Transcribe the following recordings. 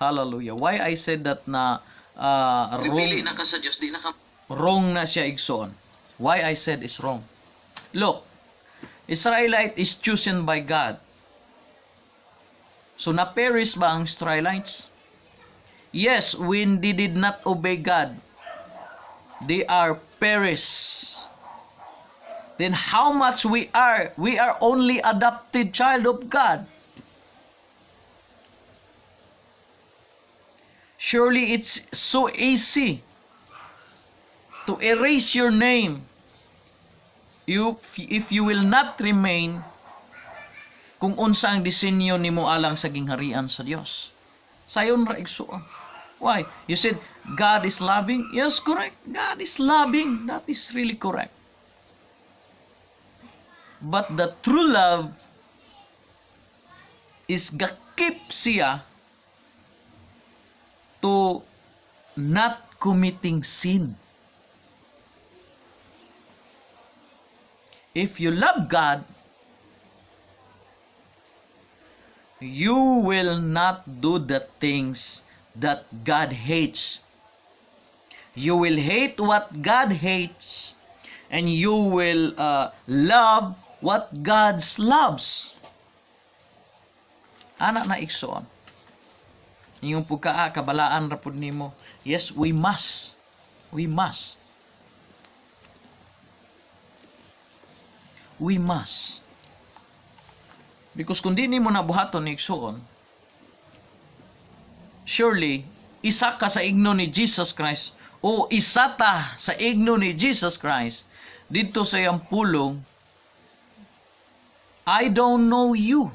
Hallelujah. Why I said that na Dili wrong na ka sa Dios, di na ka wrong na siya, igsoon? Why I said is wrong? Look, Israelite is chosen by God. So na-perish ba ang Israelites? Yes, when they did not obey God, they are perish. Then how much we are? We are only adopted child of God. Surely it's so easy to erase your name you if you will not remain kung unsa ang disenyo nimo alang sa gingharian sa Dios. Sayon ra, igsuon. Why? You said God is loving? Yes, correct. God is loving. That is really correct. But the true love is gakip siya to not committing sin. If you love God, you will not do the things that God hates. You will hate what God hates, and you will love what God loves. Ana na, igsoon. Iyong pugkaa, kabalaan ra pud nimo. Yes, we must. We must. We must. Because kung di nimo nabuhaton ni, igsoon, surely, isa ka sa igno ni Jesus Christ o isa ta sa igno ni Jesus Christ didto sa iyang pulong, "I don't know you.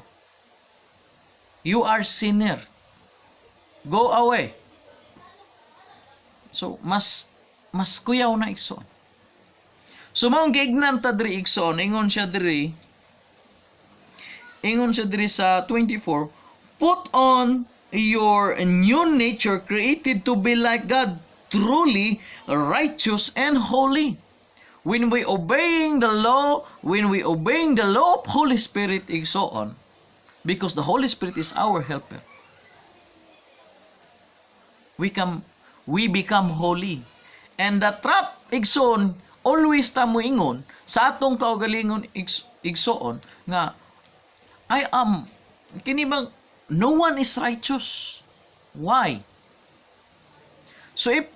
You are sinner. Go away." So, mas kuyaw na, igsoon. So, maong giignan ta diri, igsoon, ingon siya diri sa 24, "Put on your new nature created to be like God, truly righteous and holy." When we obeying the law, when we obeying the law of Holy Spirit, igsoon, because the Holy Spirit is our helper, we become holy. And the trap, igsoon, always ta mo ingon sa atong kaugalingon, igsoon, nga I am kini bang no one is righteous. Why? So if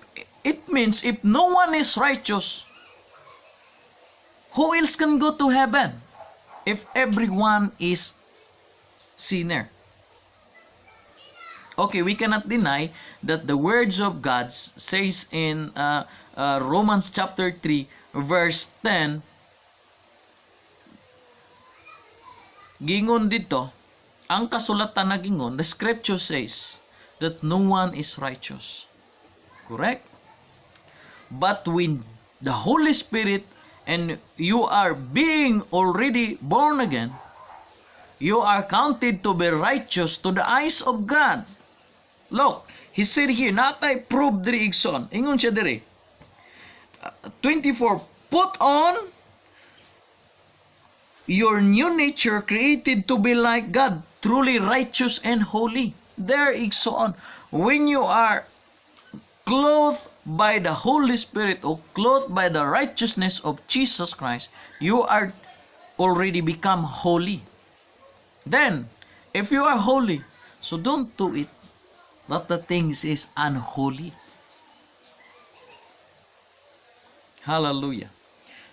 it means if no one is righteous, who else can go to heaven if everyone is sinner? Okay, we cannot deny that the words of God says in Romans chapter 3 verse 10, gingon dito ang kasulatan na gingon, the scripture says that no one is righteous. Correct? But when the Holy Spirit and you are being already born again, you are counted to be righteous to the eyes of God. Look, he said here, natay prove diri, igsoon. Ingon siya diri. 24, "Put on your new nature created to be like God, truly righteous and holy." There, igsoon, when you are clothed by the Holy Spirit or clothed by the righteousness of Jesus Christ, you are already become holy. Then, if you are holy, so don't do it that the things is unholy. Hallelujah.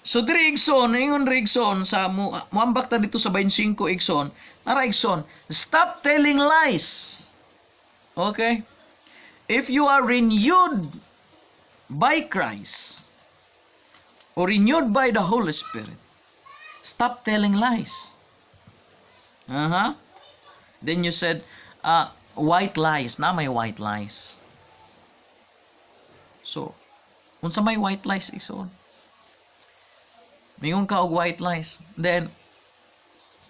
So diri, igsoon, ingon diri, igsoon, sa muambak ta dito sa 25, igsoon, tara, igsoon, stop telling lies. Okay? If you are renewed by Christ or renewed by the Holy Spirit, stop telling lies. Then you said, white lies. Na may white lies. So, unsa may white lies, igsoon? Mingon ka og white lies. Then,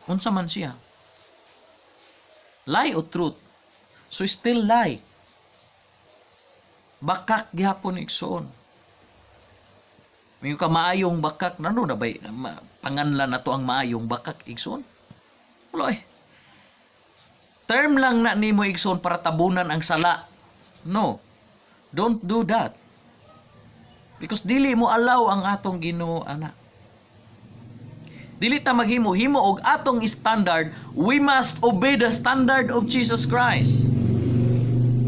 unsa man siya? Lie o truth? So, still lie. Bakak gihapon, igsoon. Mingon ka maayong bakak, nano na bay panganlan na to ang maayong bakak, igsoon? Wala eh. Term lang na nimo, igsoon, para tabunan ang sala. No. Don't do that. Because dili mo allow ang atong Ginoo ana. Dili ta maghimo himo og atong standard, we must obey the standard of Jesus Christ.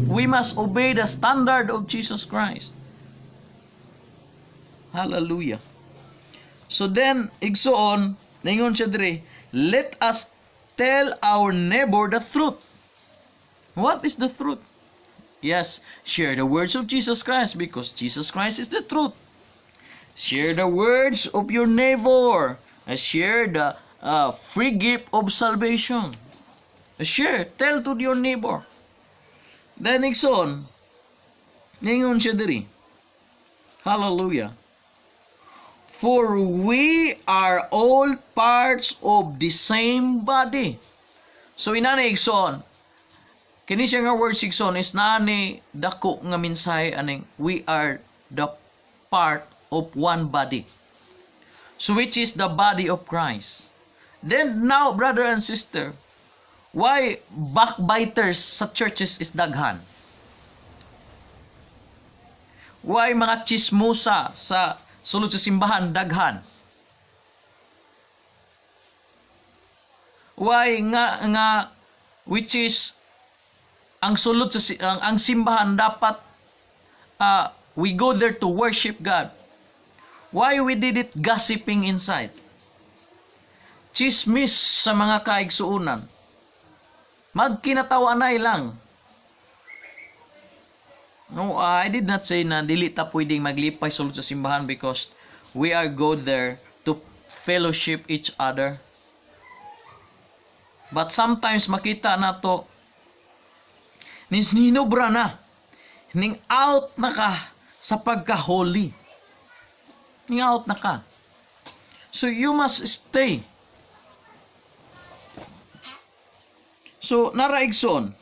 We must obey the standard of Jesus Christ. Hallelujah. So then, igsoon, ningon siya diri, let us tell our neighbor the truth. What is the truth? Yes, share the words of Jesus Christ because Jesus Christ is the truth. Share the words of your neighbor. Share the free gift of salvation. Share, tell to your neighbor. Then igsoon, ningon siya diri. Hallelujah. For we are all parts of the same body. So inani, igsoon, kini siya nga word, igsoon, is nani dako nga mensahe aning we are the part of one body. So which is the body of Christ. Then now, brother and sister, why backbiters sa churches is daghan? Why mga chismosa sa sulod sa simbahan daghan? Why nga which is ang sulod sa ang simbahan dapat we go there to worship God. Why we did it gossiping inside? Chismis sa mga kaigsuunan. Magkinatawanay lang. No, I did not say na dili ta pwedeng maglipay sulod sa simbahan because we are go there to fellowship each other. But sometimes makita na to ninobra na, ning out na ka sa pagka-holy. Ning out na ka. So you must stay. So nara, igsoon.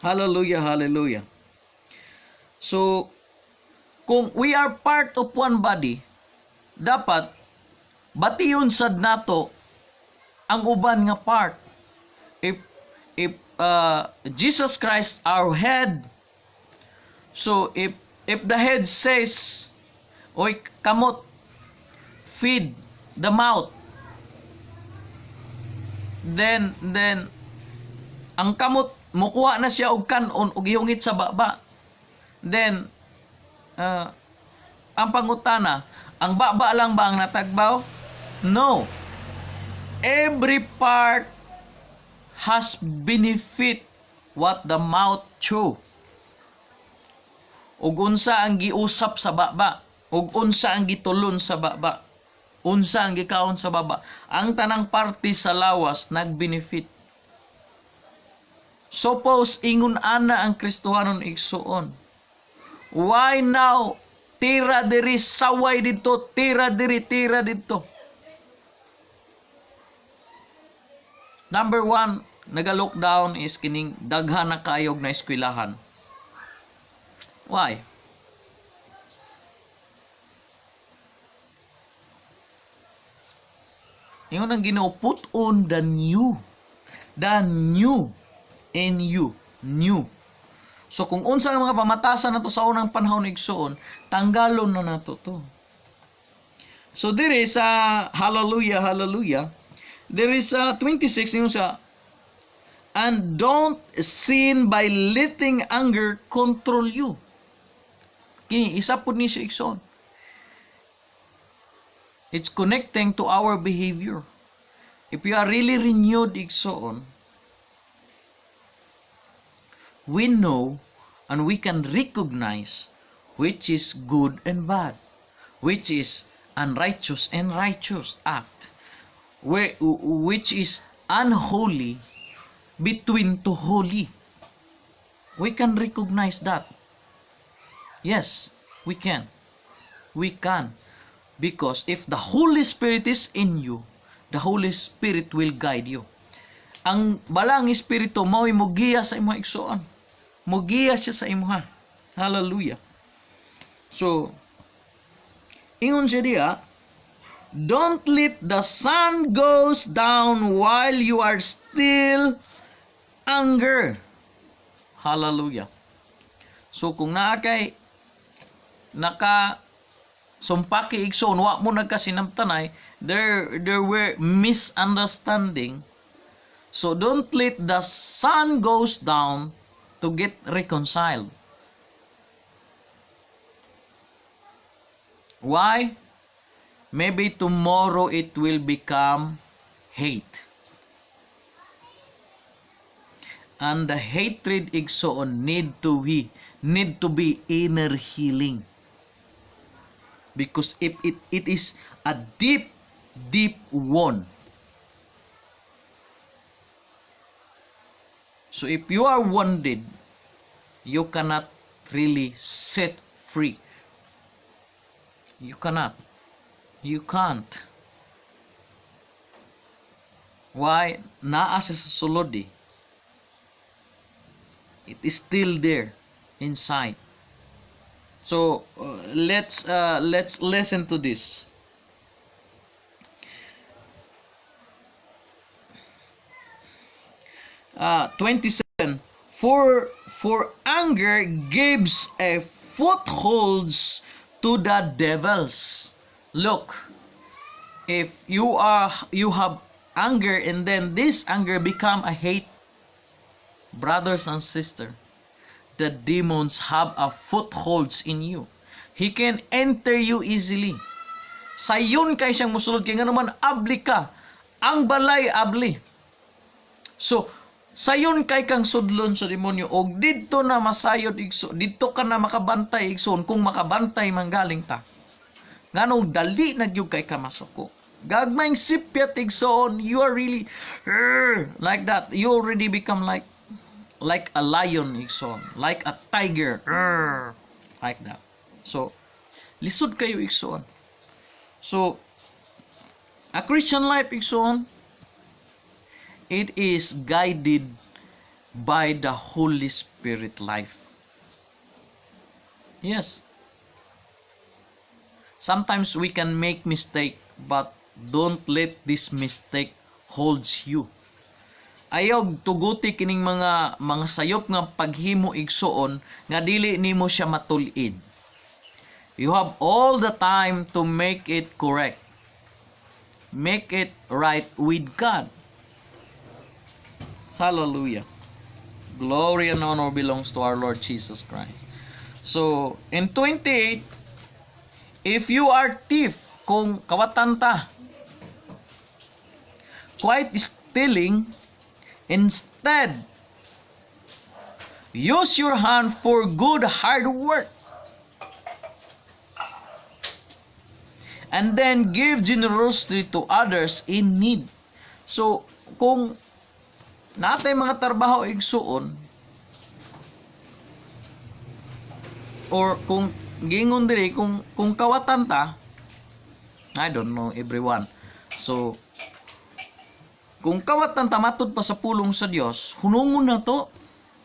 Hallelujah, hallelujah. So kung we are part of one body, dapat bation sad nato ang uban nga part. If Jesus Christ our head, so if the head says, "Oy kamot, feed the mouth," then ang kamot mukuha na siya og kanon og ihungit sa baba. Then ang pangutana, ang baba lang ba ang natagbaw? No. Every part has benefit what the mouth chew. Ug unsa ang giusap sa baba, ug unsa ang gitulon sa baba, unsa ang gikaon sa baba. Ang tanang parte sa lawas nagbenefit. Suppose ingon ana ang Kristohanon, igsuon. Why now tira diri, saway didto, tira diri, tira didto? Number one, naga-lockdown is kining daghan na kayog na eskwelahan. Why? Ingon ang Ginoo, put on the new. The new in you. New. So kung unsa ang mga pamatasan nato sa unang panahon, igsuon, tanggalon na nato to. So there is a hallelujah, hallelujah. There is a 26 ingon sa, and don't sin by letting anger control you. Kini isa pud ni siya, igsoon. It's connecting to our behavior. If you are really renewed, igsoon, we know and we can recognize which is good and bad, which is unrighteous and righteous act, where, which is unholy between to holy. We can recognize that. Yes, we can. We can. Because if the Holy Spirit is in you, the Holy Spirit will guide you. Ang Balaang Espiritu mao'y mogiya sa imong igsoon. Mogiya siya sa imuha. Hallelujah. So, ingon siya diya, don't let the sun goes down while you are still anger. Hallelujah. So kung naa kay naka sumpaki, igsoon, wa mo nagkasinabtanay, there were misunderstanding. So don't let the sun goes down to get reconciled. Why? Maybe tomorrow it will become hate. And the hatred, igsoon, need to be inner healing. Because if it is a deep, deep wound. So if you are wounded, you cannot really set free. You cannot. You can't. Why? Naa sa sulod eh. It is still there inside. So let's listen to this. 27. For anger gives a footholds to the devils. Look, if you have anger and then this anger become a hate, brothers and sisters, the demons have a footholds in you. He can enter you easily. Sayon kay siyang musulod kay ngano man abli ka. Ang balay abli. So, sayon kay kang sudlon sa demonyo og didto na masayod, igso, didto ka na makabantay, igsoon, kung makabantay manggaling ta. Nganong dali na gyud kay ka masuko. Gagmayng sipyat, igsoon, you are really like that. You already become like a lion, igsoon, like a tiger, like that. So, lisod kayo, igsoon. So, a Christian life, igsoon, it is guided by the Holy Spirit life. Yes. Sometimes we can make mistake, but don't let this mistake holds you. Ayaw tuguti kining mga sayop nga paghimo, igsoon, nga dili nimo siya matul-id. You have all the time to make it correct. Make it right with God. Hallelujah. Glory and honor belongs to our Lord Jesus Christ. So, in 28, if you are thief, kung kawatan ta, quit stealing, instead, use your hand for good hard work. And then give generously to others in need. So, kung natay mga trabaho, igsuon, or kung gingon diri, kung kawatan ta, I don't know everyone. So, kung kawatan ta matud pa sa pulong sa Dios, hunungon na to.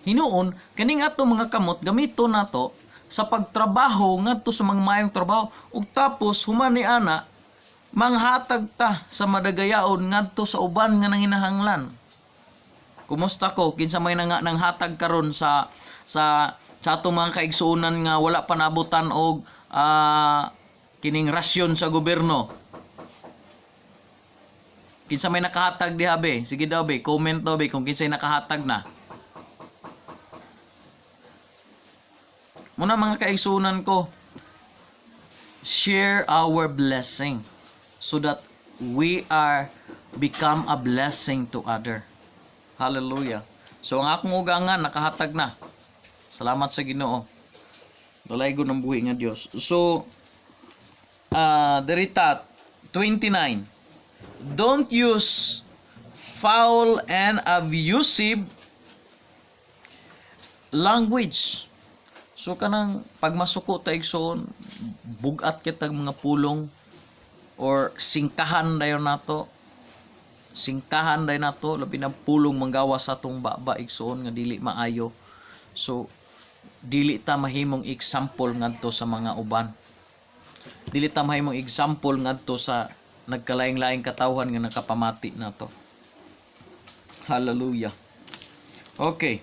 Hinuon kaning ato mga kamot gamito nato sa pagtrabaho ngadto sa mga mayong trabaho, ug tapos human ni ana manghatag ta sa madagayaon ngadto sa uban nga nanginahanglan. Kumusta ko kinsa may nanghatag karon sa atong mga kaigsuonan nga wala pa nabutan og kining rasyon sa gobyerno? Kinsa may nakahatag diha be? Sige daw be, comment daw be kung kinsay nakahatag na. Muna mga kaigsuonan ko, share our blessing so that we are become a blessing to other. Hallelujah. So ang akong ugangan nakahatag na. Salamat sa Ginoo. Dalaygon ang buhi nga Dios. So derita 29. Don't use foul and abusive language. So kanang pagmasuko ta, igsoon, bugat kitag mga pulong or singkahan dayon nato. Singkahan dayon nato, labi na pulong manggawa sa atong baba, igsoon, nga dili maayo. So dili ta mahimong example ngadto sa mga uban. Dili ta mahimong example ngadto sa nagkalaing-laing katawhan nga nakapamati nato. Hallelujah. Okay.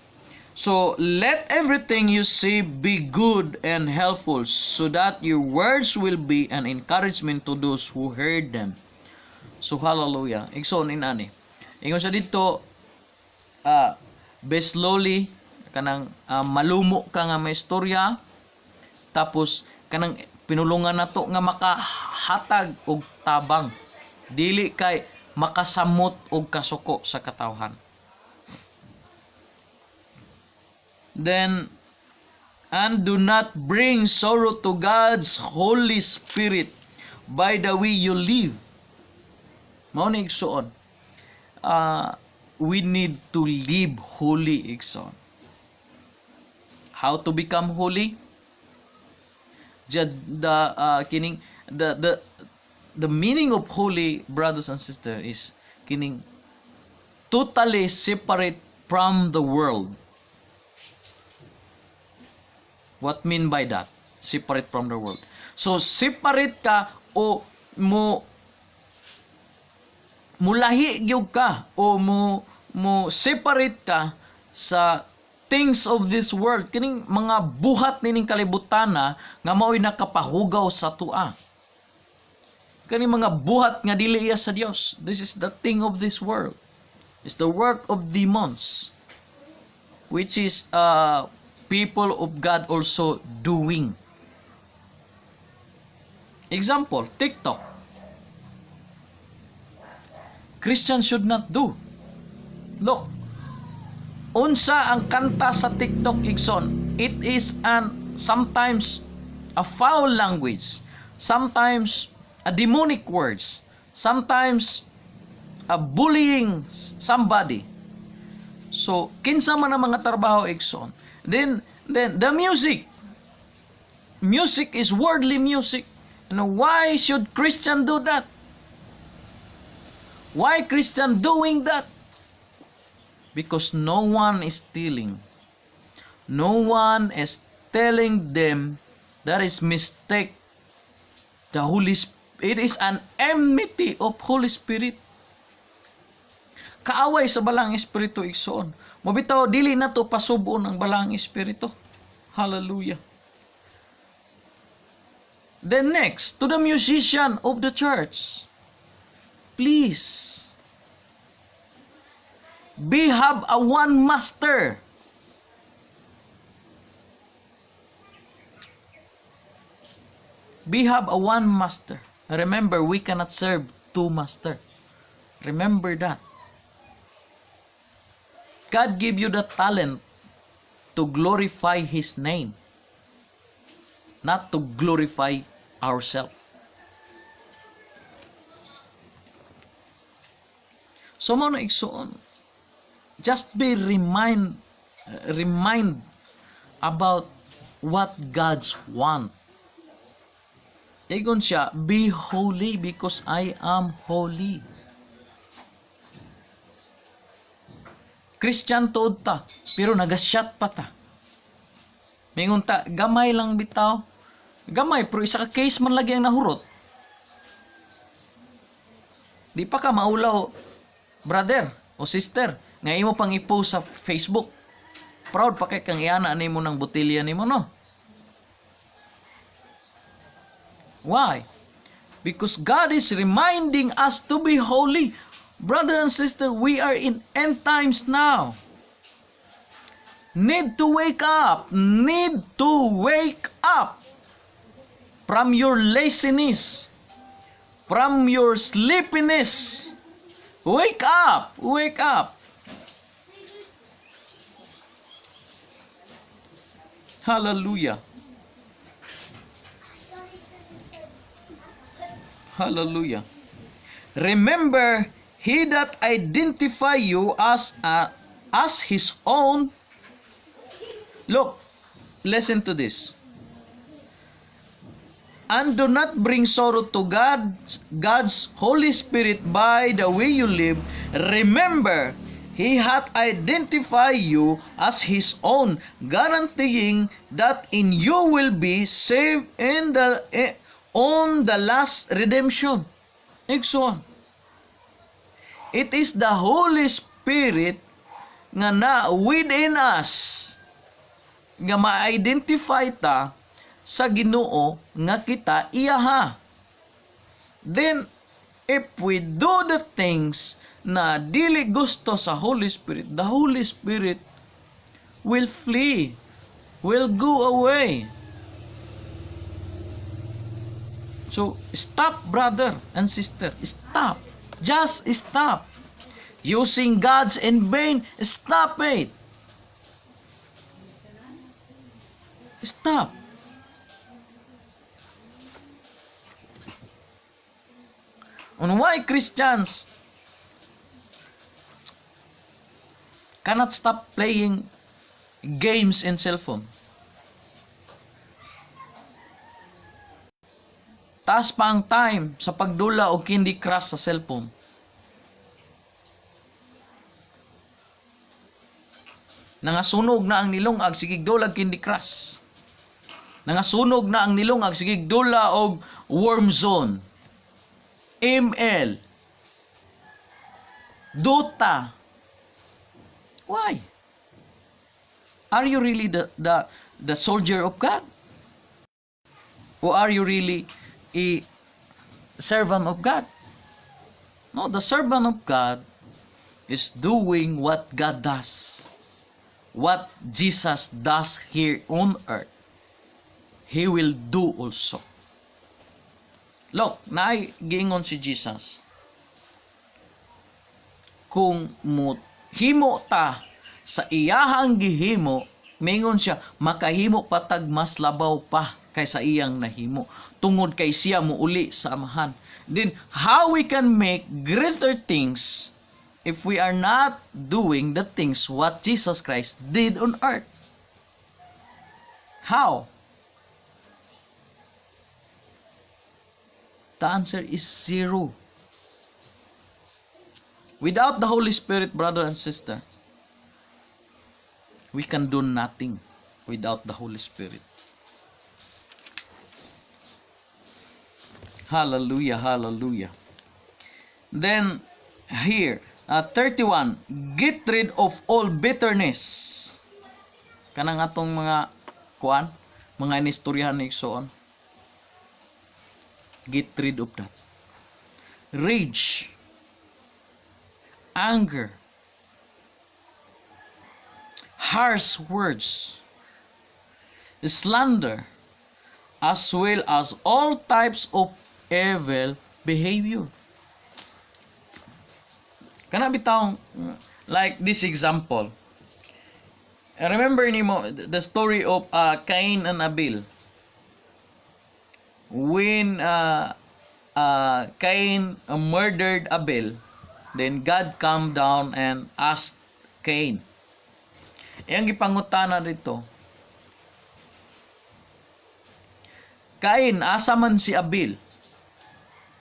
So, let everything you say be good and helpful so that your words will be an encouragement to those who heard them. So, hallelujah. Igsoon inani. Ingon sa dito, be slowly, kanang malumo ka nga may istorya, tapos kanang pinulungan nato nga makahatag og tabang. Dili kay makasamot og kasuko sa katawhan. Then, and do not bring sorrow to God's Holy Spirit by the way you live. Mao ni, igsoon. We need to live holy, igsoon. How to become holy? The kining the meaning of holy, brothers and sisters, is kining totally separate from the world. What mean by that? Separate from the world. So separate ka o mo mulahi gyud ka o mo separate ka sa things of this world, kining mga buhat nining kalibutana nga mao'y nakapahugaw sa tua, kining mga buhat nga dili iya sa Dios. This is the thing of this world. It's the work of demons, which is people of God also doing. Example, TikTok. Christians should not do. Look, unsa ang kanta sa TikTok, igsoon? It is an sometimes a foul language, sometimes a demonic words, sometimes a bullying somebody. So, kinsa man ang mga trabaho, igsoon? Then the music. Music is worldly music. And why should Christian do that? Why Christian doing that? Because no one is stealing. No one is telling them that is mistake. The Holy Spirit, it is an enmity of Holy Spirit. Kaaway sa Balaang Espiritu, igsoon. Mabitaw dili na to pasubon ang Balaang Espiritu. Hallelujah. Then next, to the musician of the church. Please, be have a one master. Be have a one master. Remember, we cannot serve two master. Remember that. God give you the talent to glorify His name, not to glorify ourselves. So mao na, igsoon, just be remind about what God's want. Ingon siya, "Be holy because I am holy." Christian tuod ta, pero nagasyat pa ta. Mingon ta, gamay lang bitaw. Gamay, pero isa ka case man lagi ang nahurot. Di pa ka maulaw, brother o sister, nga imo pang i-post sa Facebook. Proud pa kay kang iana nimo ng botelya nimo, no? Why? Because God is reminding us to be holy. Brother and sister, we are in end times now. Need to wake up. Need to wake up from your laziness, from your sleepiness. Wake up! Wake up! Hallelujah. Hallelujah. Remember, he that identify you as his own. Look, listen to this. And do not bring sorrow to God's Holy Spirit by the way you live. Remember, He hath identified you as His own, guaranteeing that in you will be saved on the last redemption. Igsoon. It is the Holy Spirit nga na within us nga ma-identify ta sa Ginoo nga kita iyaha. Then if we do the things na dili gusto sa Holy Spirit, the Holy Spirit will flee, will go away. So, stop, brother and sister. Stop. Just stop. Using God's in vain, stop it. Stop. On why Christians cannot stop playing games in cell phone? Taas pa ang time sa pagdula og Candy Crush sa cellphone. Nangasunog na ang nilungag, sige dula Candy Crush. Nangasunog na ang nilungag, sige dula og Worm Zone, ML, Dota. Why? Are you really the soldier of God? Or are you really a servant of God? No, the servant of God is doing what God does. What Jesus does here on earth, He will do also. Look, naay giingon si Jesus. Kung mo himo ta sa iyahang gihimo, mingon siya, makahimo patag mas labaw pa kaysa iyang nahimo. Tungod kay siya muuli sa Amahan. Then, how we can make greater things if we are not doing the things what Jesus Christ did on earth? How? The answer is zero. Without the Holy Spirit, brother and sister, we can do nothing without the Holy Spirit. Hallelujah, hallelujah. Then, here, 31, get rid of all bitterness. Kanang atong mga kuan, mga inistoryahan ni igsoon. Get rid of that. Rage, anger, harsh words, slander, as well as all types of evil behavior. Kana bitawng like this example. Remember nimo the story of Cain and Abel. When Cain murdered Abel, then God come down and asked Cain. Iyang gipangutana dito. Cain, asa man si Abel?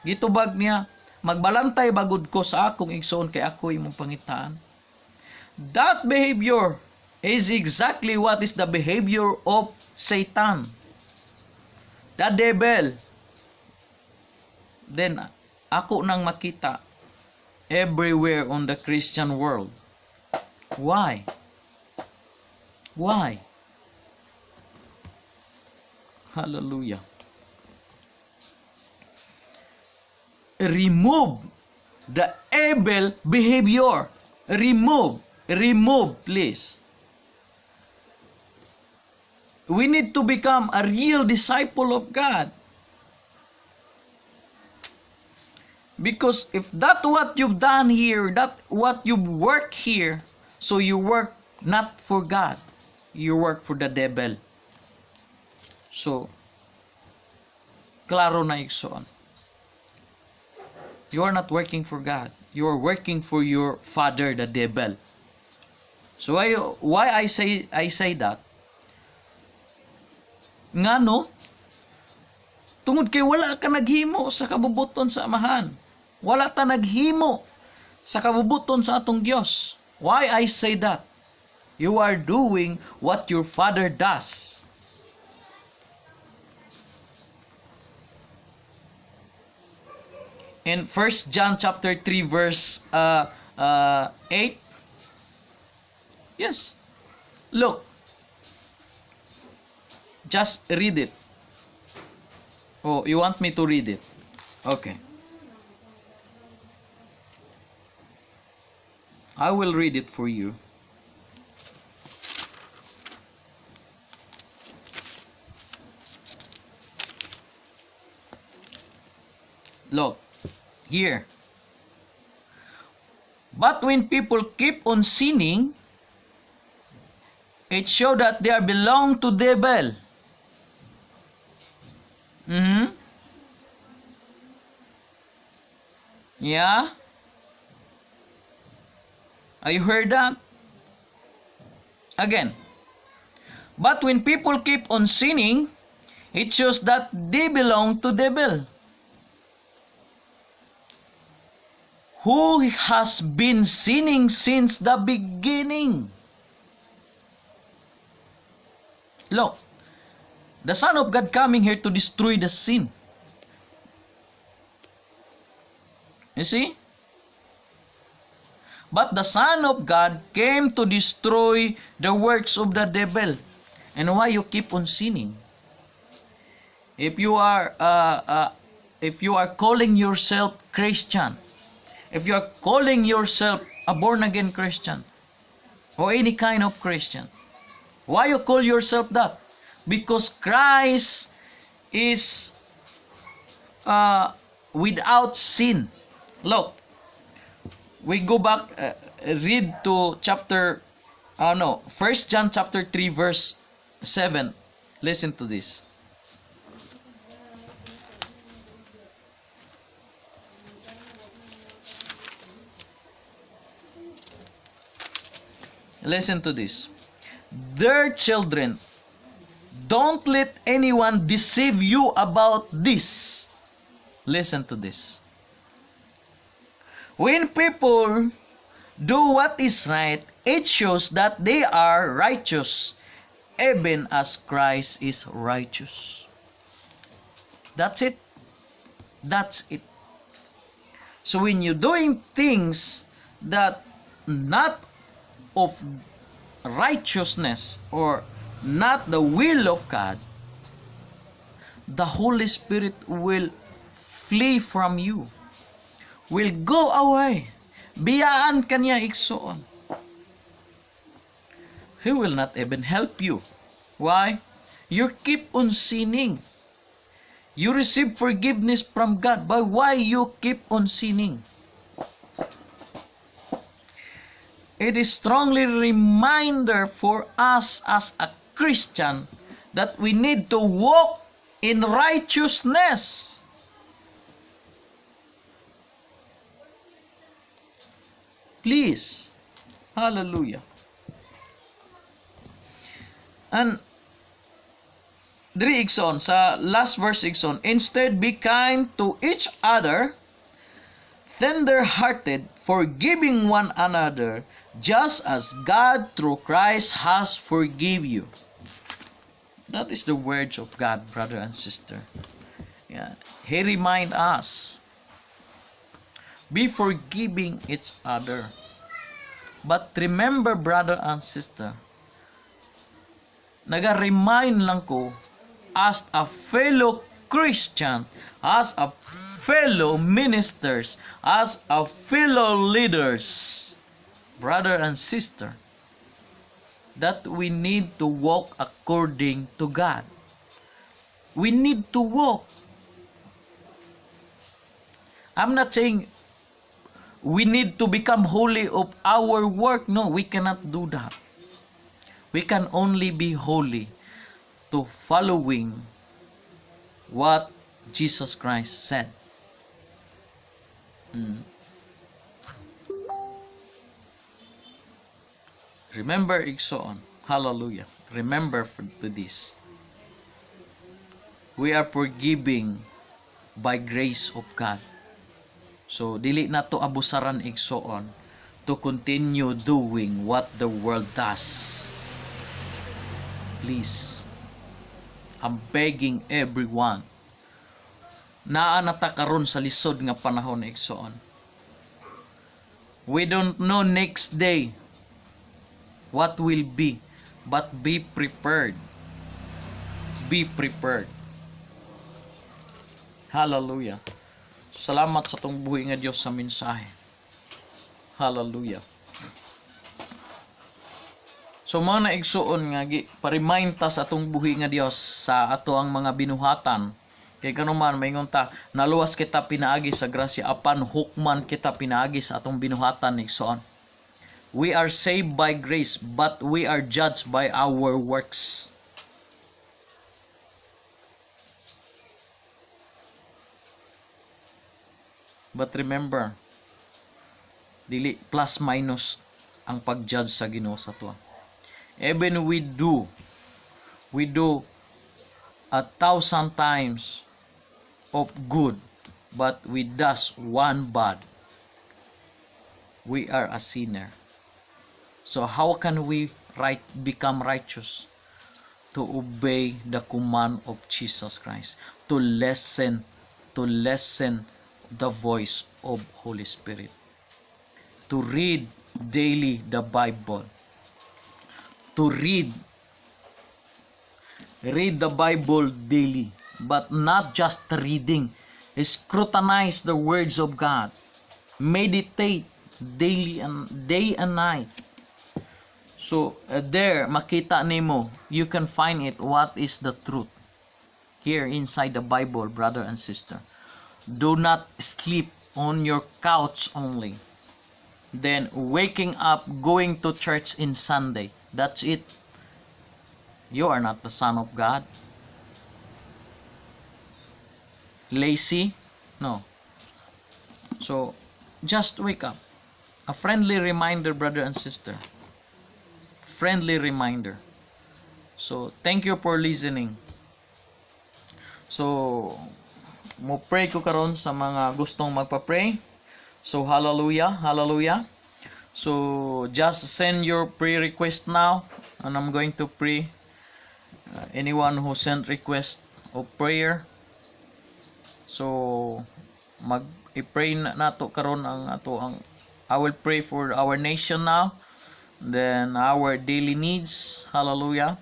Gitubag niya, magbalantay bagud ko sa akong igsoon kay ako imong pangitaan. That behavior is exactly what is the behavior of Satan, the devil. Then, ako nang makita everywhere on the Christian world. Why? Why? Hallelujah. Remove the evil behavior. Remove. Remove, please. We need to become a real disciple of God. Because if that what you've done here, that what you work here, so you work not for God, you work for the devil. So, klaro na igsoon. You are not working for God. You are working for your father, the devil. So why I say that? Ngano? Tungod kay wala ka naghimo sa kabubuton sa Amahan. Wala ta naghimo sa kabubuton sa atong Dios. Why I say that? You are doing what your father does. In 1 John chapter 3 verse 8, Yes. Look. Just read it. Oh, you want me to read it? Okay. I will read it for you. Look, here. But when people keep on sinning, it shows that they are belong to devil. Yeah? Are you heard that? Again. But when people keep on sinning, it shows that they belong to devil, who has been sinning since the beginning. Look, the Son of God coming here to destroy the sin. You see? But the Son of God came to destroy the works of the devil. And why you keep on sinning? If you are calling yourself Christian, if you are calling yourself a born-again Christian, or any kind of Christian, why you call yourself that? Because Christ is without sin. Look, we go back, read to chapter, 1 John chapter 3 verse 7. Listen to this. Listen to this. Dear children, don't let anyone deceive you about this. Listen to this. When people do what is right, it shows that they are righteous, even as Christ is righteous. That's it. That's it. So when you're doing things that not of righteousness or not the will of God, the Holy Spirit will flee from you, will go away. Biyaan ka niya, igsoon. He will not even help you. Why? You keep on sinning. You receive forgiveness from God, but why you keep on sinning? It is strongly reminder for us as a Christian that we need to walk in righteousness. Please. Hallelujah. And diri igsoon, sa last verse igsoon, instead be kind to each other, tender-hearted, forgiving one another, just as God through Christ has forgiven you. That is the words of God, brother and sister. Yeah. He remind us, be forgiving each other. But remember, brother and sister, naga-remind lang ko as a fellow Christian, as a fellow ministers, as a fellow leaders, brother and sister, that we need to walk according to God. We need to walk. I'm not saying we need to become holy of our work. No, we cannot do that. We can only be holy to following what Jesus Christ said. Remember, igsoon. Hallelujah. Remember to this. We are forgiving by grace of God. So, dili na to abusaran, igsoon, to continue doing what the world does. Please. I'm begging everyone. Naa na ta karon sa lisod nga panahon, igsoon. We don't know next day. What will be, but be prepared. Be prepared. Hallelujah. Salamat sa atong buhi nga Dios sa mensahe. Hallelujah. So mga na, igsuon, nga gi pa-remind ta sa atong buhi nga Dios sa ato ang mga binuhatan. Kay kanuman maingon ta, naluwas kita pinaagi sa grasya, apan hukman kita pinaagi sa atong binuhatan, igsuon. We are saved by grace, but we are judged by our works. But remember, dili plus minus ang pag-judge sa Ginoo sa ato. Even we do 1,000 times of good, but we does one bad, we are a sinner. So how can we become righteous? To obey the command of Jesus Christ, to listen the voice of Holy Spirit, to read daily the Bible, to read the Bible daily, but not just reading. Scrutinize the words of God. Meditate daily and day and night. So there makita nimo, you can find it, what is the truth here inside the Bible, brother and sister. Do not sleep on your couch only. Then waking up, going to church in Sunday. That's it. You are not the son of God. Lazy? No. So, just wake up. A friendly reminder, brother and sister. Friendly reminder. So, thank you for listening. So, mo pray ko karon sa mga gustong magpa-pray. So, hallelujah, hallelujah. So, just send your prayer request now and I'm going to pray. Anyone who sent request of prayer. So, mag i-pray na nato karon ang ato ang I will pray for our nation now, then our daily needs. Hallelujah.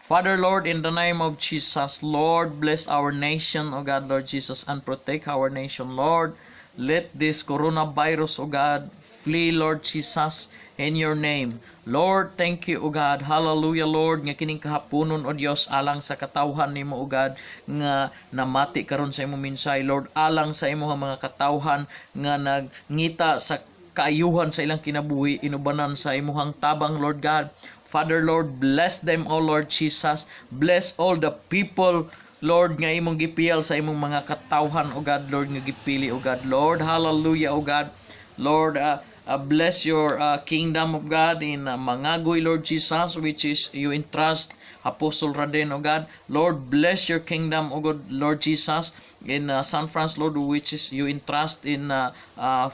Father, Lord, in the name of Jesus, Lord, bless our nation, O God, Lord Jesus, and protect our nation, Lord. Let this coronavirus, O God, flee, Lord Jesus, in your name. Lord, thank you, O God. Hallelujah, Lord, nga kining kahaponon, O Dios, alang sa katawhan nimo, O God, nga namati karon sa imong mensahe, Lord, alang sa imong mga katawhan nga nagngita sa kaayuhan sa ilang kinabuhi, inubanan sa imuhang tabang, Lord God. Father, Lord, bless them, O Lord Jesus. Bless all the people, Lord, nga imong gipiyal sa imong mga katawhan, O God, Lord, nga gipili, O God. Lord, hallelujah, O God. Lord, bless your kingdom of God in Mangagoy, Lord Jesus, which is you entrust Apostle Raden, O God. Lord, bless your kingdom, O God, Lord Jesus, in San Francisco, Lord, which is you entrust in